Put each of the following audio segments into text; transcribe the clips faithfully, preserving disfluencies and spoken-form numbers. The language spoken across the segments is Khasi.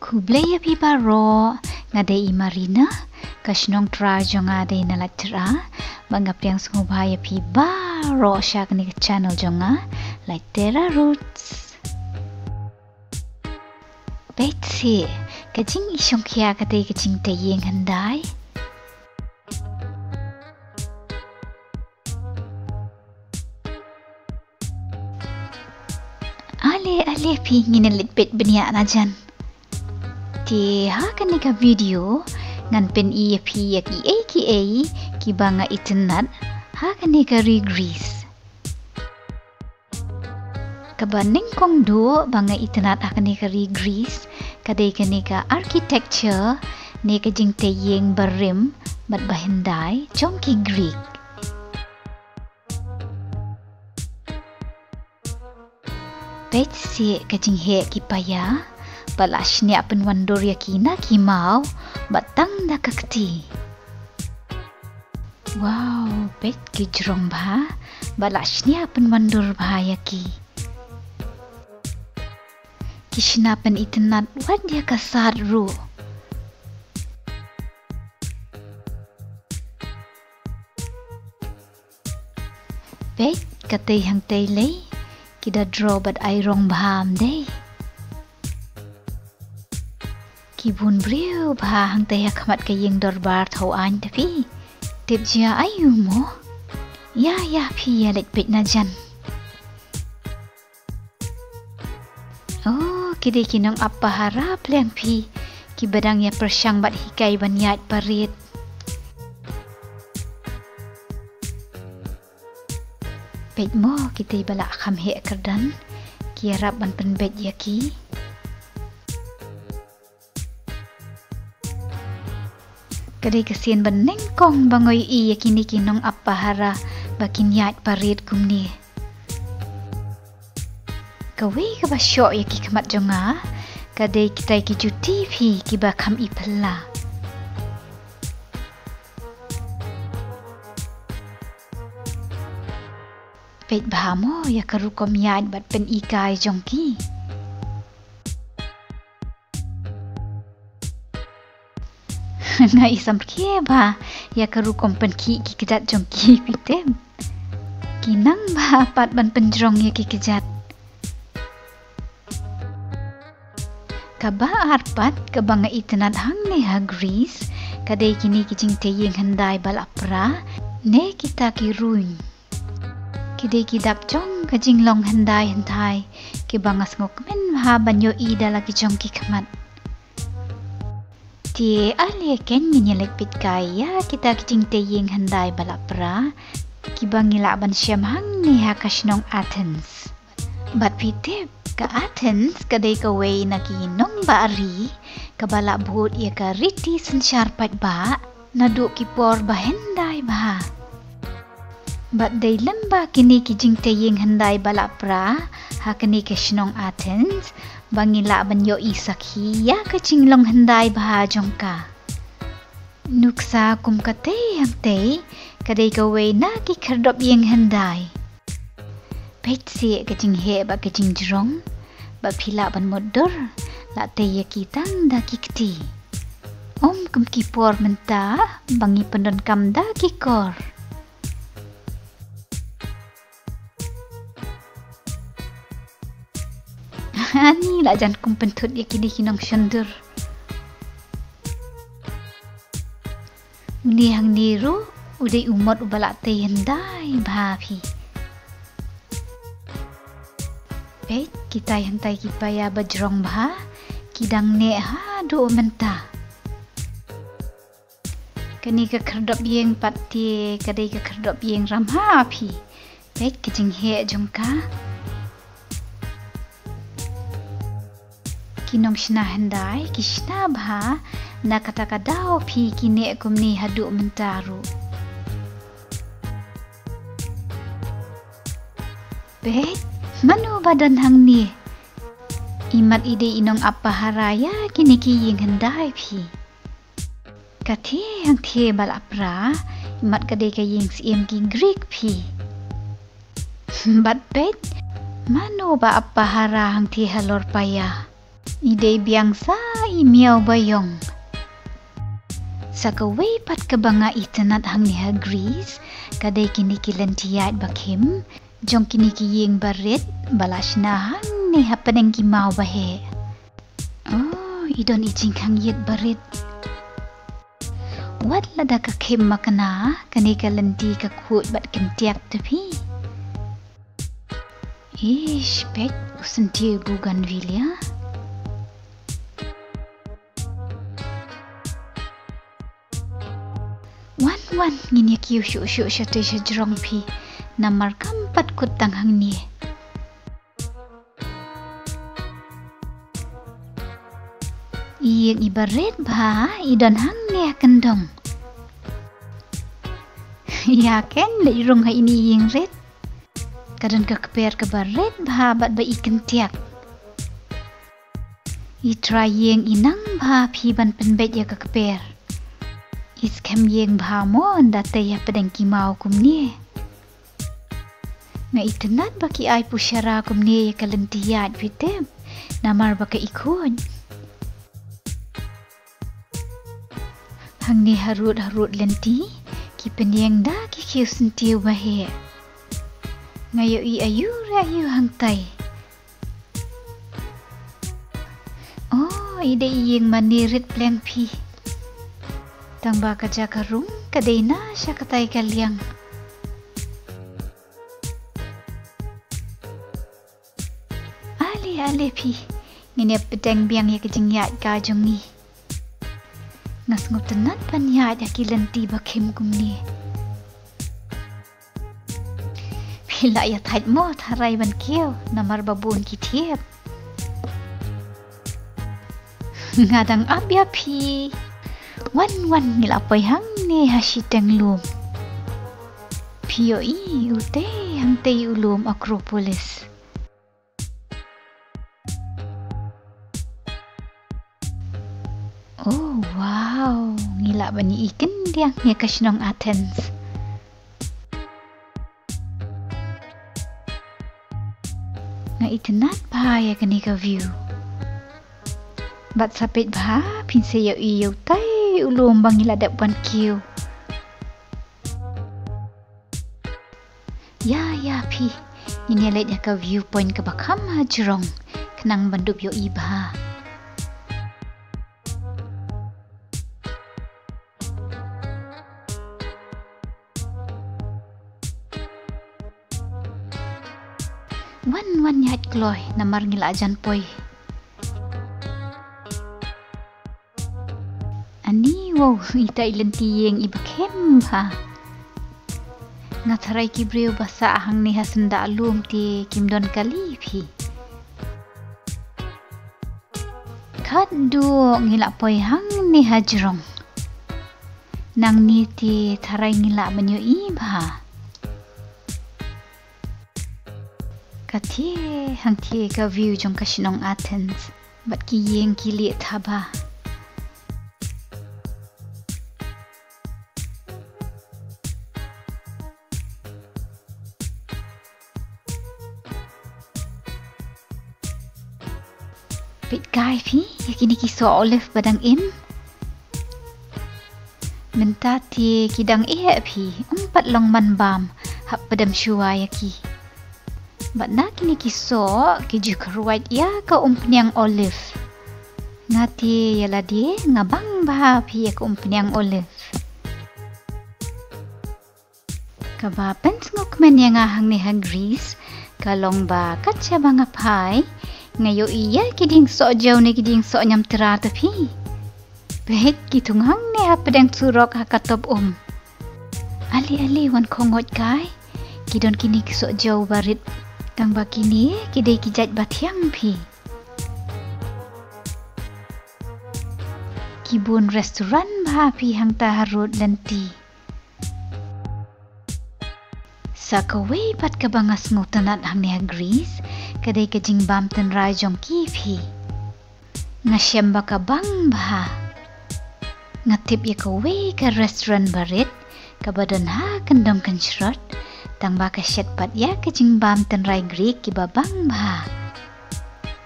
Khublei ïa phi baroh, nga dei i Marina, ka shnong trai jong nga dei na Laittera, bad nga pdiang sngewbha ïa phi baroh sha kane ka channel jong nga, Laittera Roots. Peit seh, ka jingïashongkhia ka dei ka jingtei ïing hyndai. Ale, ale phi, ngin leit peit bniah na jan. Te ha kane ka video, ngan pyni ïa phi ïa kiei kiei kiba nga itynnad ha kane ka ri Greece. Kaba nyngkong duh ba nga itynnad ha kane ka ri Greece, ka dei kane ka architecture ne ka jingtei ïing barim bad ba hyndai jong ki Greek. Peit seh ka jingheh ki paia, ba la shñiah pynwandur ïa ki na ki maw, bad tang da ka kti. Wow, peit ki jrong bha, ba la shñiah pynwandur bha ïa ki. Ki shna pynitynnad wat ïa ka sad ruh. Peit, katei hangtei lei, ki da draw bad ai rong bha ym dei. Ki bun briew bha hangtei ha khmat ka ïing dorbar thaw aiñ te phi. Tip jia aiu mo? Ïa, ïa phi ïa leit peit na jan. Oh, ki dei ki nongap pahara pleng phi. Kiba dang ïa pyrshang bad hikai ban ïaid parit. Peit mo kitei ba la kham heh kyrdan. Ki ïarap ban pynbeit ïa ki. Ka dei ka sien ba nyngkong ba nga ïohi ïa kine ki nongap pahara ba kin ïaid parit kumne. Kawei kaba shoh ïa ki khmat jong nga, ka dei kitai ki juti phi kiba kham i phylla. Peit bha mo ïa ka rukom ïaid bad pyni kai jong ki. Nga i samrkhie bha ïa ka rukom pynkhih ki kjat jong ki, phi tip. Ki nang bha pat ban pynjrong ïa ki kjat. Kaba ar pat kaba nga itynnad hangne ha Greece, ka dei kine ki jingtei ïing hyndai ba la pra ne kita ki ruin. Ki dei ki dap jong ka jinglong hyndai hynthai kiba nga sngewkmen bha ban ïohi da la ki jong ki khmat. Te ale kein ngin ïa leit peit kai ïa kita ki jingtei ïing hyndai ba la pra kiba ngi lah ban shem hangne ha ka shnong Athens. Bad phi tip, ka Athens ka dei kawei na ki nongbah ri kaba la bud ïa ka riti synshar paidbah naduh ki por ba hyndai bha. Bad dei lem ba kine ki jingtei ïing hyndai ba la pra ha kane ka shnong Athens ba ngi lah ban ïohi sakhi ïa ka jinglong hyndai bha jong ka. Nuksa kum katei hangtei ka dei kawei na ki khyrdop ïing hyndai. Peit seh ka jingheh bad ka jingjrong, ba phi lah ban mutdur, la tei ïa ki tang da ki kti. Ym kum ki por mynta ba ngi pyndonkam da ki kor. Ani la jan kum pynthut ïa kine ki nongshondur. Une hangne ruh u dei u mot uba la tei hyndai bha phi. Peit kitai hangtai ki paia ba jrong bha, ki dang neh haduh mynta. Kane ka khyrdop ïing pat te ka dei ka khyrdop ïing ram ha phi. Peit ka jingheh jong ka. Ki nongshna hyndai ki shna bha na kata ka daw phi, ki neh kumne haduh mynta ruh. Peit mano ba don hangne. Imat i dei i nongap pahara ïa kine ki ïing hyndai phi. Ka thie hangthie ba la pra, imat ka dei ka ïing syiem ki Greek phi. Bad peit mano ba ap pahara hangthie halor paia. I dei biang sa i miaw ba ïong. Sa kawei pat kaba nga itynnad hangne ha Greece, ka dei kine ki lynti ïaid ba khim jong kine ki ïing barit ba la shna hangne hapdeng ki maw ba heh. Oh, i don i jingkhang ïit barit. Wat lada ka khim makna, kane ka lynti ka khuid bad kyntiak te phi. Ish, peit u syntiew bougainvillea. Wan wan, ngin ïa kiew shuh shuh shatei sha jrong phi. Namar kam pat kut tang hangne. I ïing i barit bha i don hangne ha kyndong. Ïa ken leit rung ha ine i ïing rit. Ka don ka kper kaba rit bha bad ba i kyntiak. I trai ïing i nang bha phi ban pynbeit ïa ka kper. I skhem ïing bha mo ynda tei hapdeng ki maw kumne. Nga itynnad ba ki ai pushara kumne ïa ka lynti ïaid, phi tip, namar ba ka i khuid. Hangne harud harud lynti ki pynïeng da ki khiew syntiew ba heh. Nga ïohi aïu re aïu hangtai. Oh, i dei i ïing mane rit pleng phi. Tang ba ka jaka rung ka dei na sha katai ka liang. Ale ale phi, ngin ïa pdiang biang ïa ka jingïaid ka jong ngi. Nga sngewtynnad ban ïaid ha ki lynti ba khim kumne. Phi lah ïa thait mo tharai ban kiew namar ba bun ki thiep. Nga dang ap ïa phi. Wan wan, ngi la poi hangne ha shiteng lum. Phi ïohi, utei hangtei u lum Acropolis. Oh wow, ngi lah ban ïohi khyndiat ïa ka shnong Athens. Nga itynnad bha ïa kane ka view. Bad sa peit bha, phin sa ïohi ïa utei u lum ba ngi la dep wan kiew. Ïa ïa phi, ngin ïa leit ïa ka view point kaba kham ha jrong khnang ban dup ïohi bha. Wan wan ïaid kloi namar ngi la jan poi. Ani wow, ita i lynti ïing iba khim bha. Nga tharai ki briew ba sah hangne ha syndah lum te kim don kali phi. Khatduh ngi la poi hangne ha jrong. Nangne te tharai ngi lah ban ïohi bha. Ka thiah hangtei ka view jong ka shnong Athens. Bad ki ïing ki lieh thaba. Peit kai phi ïa kine ki soh olive ba dang im. Mynta te ki dang eh phi, ym pat long man bam hap pdem shuwa ïa ki. Bad na kine ki soh ki ju kyrwat ïa ka umphniang olive. Nga te ïa lade nga bang bha phi ïa ka umphniang olive. Kaba pynsngewkmen ïa nga hangne ha Greece ka long ba katba nga phai, nga ïohi ïa ki dieng soh jew ne ki dieng soh ñiamtra te phi. Peit ki thung hangne hapdeng surok ha ka top um. Ale ale, wan khong ngot kai. Ki don kine ki soh jew ba rit. Tang ba kine ki dei ki jait ba thiang phi. Ki bun restaurant bha phi hangta harud lynti. Sa kawei pat kaba nga sngewtynnad hangne ha Greece ka dei ka jingbam tynrai jong ki phi. Nga shem ba ka bang bha. Nga tip ïa kawei ka restaurant ba rit kaba don ha kyndong kynshrot, tang ba ka shet pat ïa ka jingbam tynrai Greek kiba bang bha.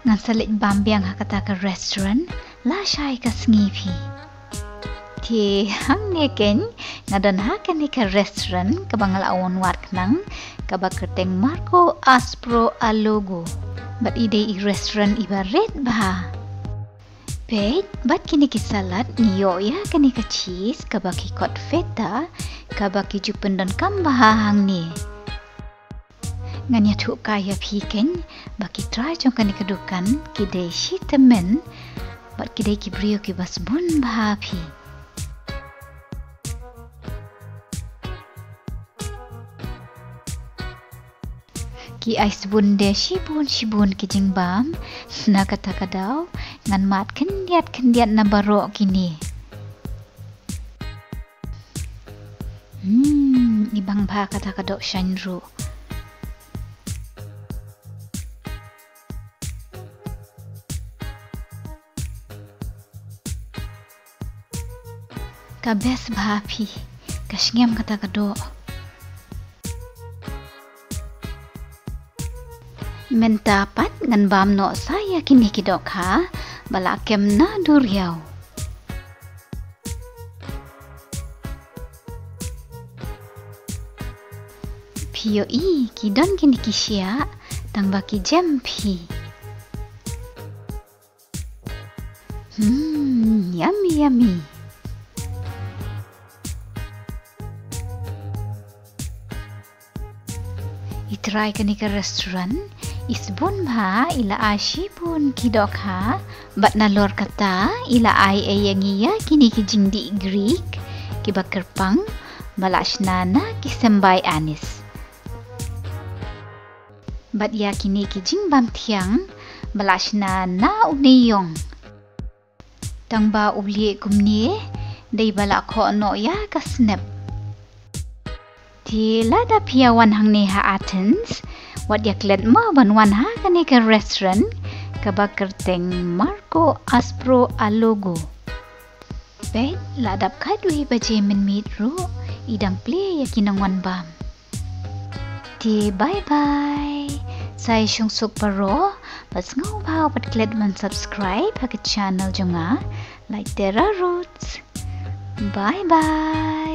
Ngan sa leit bam biang ha kata ka restaurant lashai ka sngi phi. Te hangne keiñ nga don ha kane ka restaurant kaba nga la wan wad khnang, kaba kyrteng Marco Aspro Alogo. Bad i dei i restaurant iba rit bha. Peit, bad kine ki salad ngi ïoh ïa kane ka cheese kaba ki khot feta, kaba ki ju pyndonkam bha hangne. Ngan ïathuh kai ïa phi keiñ ba ki trai jong kane ka dukan ki dei shi tymmen bad ki dei ki briew kiba sbun bha phi. Ki ai sbun de shibun shibun ki jingbam. Na kata ka daw ngan mad khyndiat khyndiat na baroh kine. Hmm, i bang bha kata ka dohshain ruh. Ka best bha phi, ka sngem kata ka doh. Mynta pat ngan bam noh sa ïa kine ki dohkha ba la kem na duriaw. Phi ïohi ki don kine ki shiah tang ba ki jem phi. Hmm, yummy, yummy. I trai kane ka restaurant i sbun bha, i la ai shibun ki dohkha bad nalor kata i la ai ei ïa ngi ïa kine ki jingdih Greek kiba kyrpang ba la shna na ki symbai anis. Bad ïa kine ki jingbam thiang ba la shna na u neiïong. Tang ba u lieh kumne dei ba la khoh noh ïa ka snep. Te lada phi ïa wan hangne ha Athens, wat ïa klet mo ban wan ha kane ka restaurant kaba kyrteng Marco Aspro Alogo. Peit, la dap khatwei baje mynmiet ruh, i dang plie ïa ki nongwan bam. Te bye bye. Sa ïa shong suk baroh, bad sngewbha bad klet ban subscribe ha ka channel jong nga, Laitera Roots. Bye bye.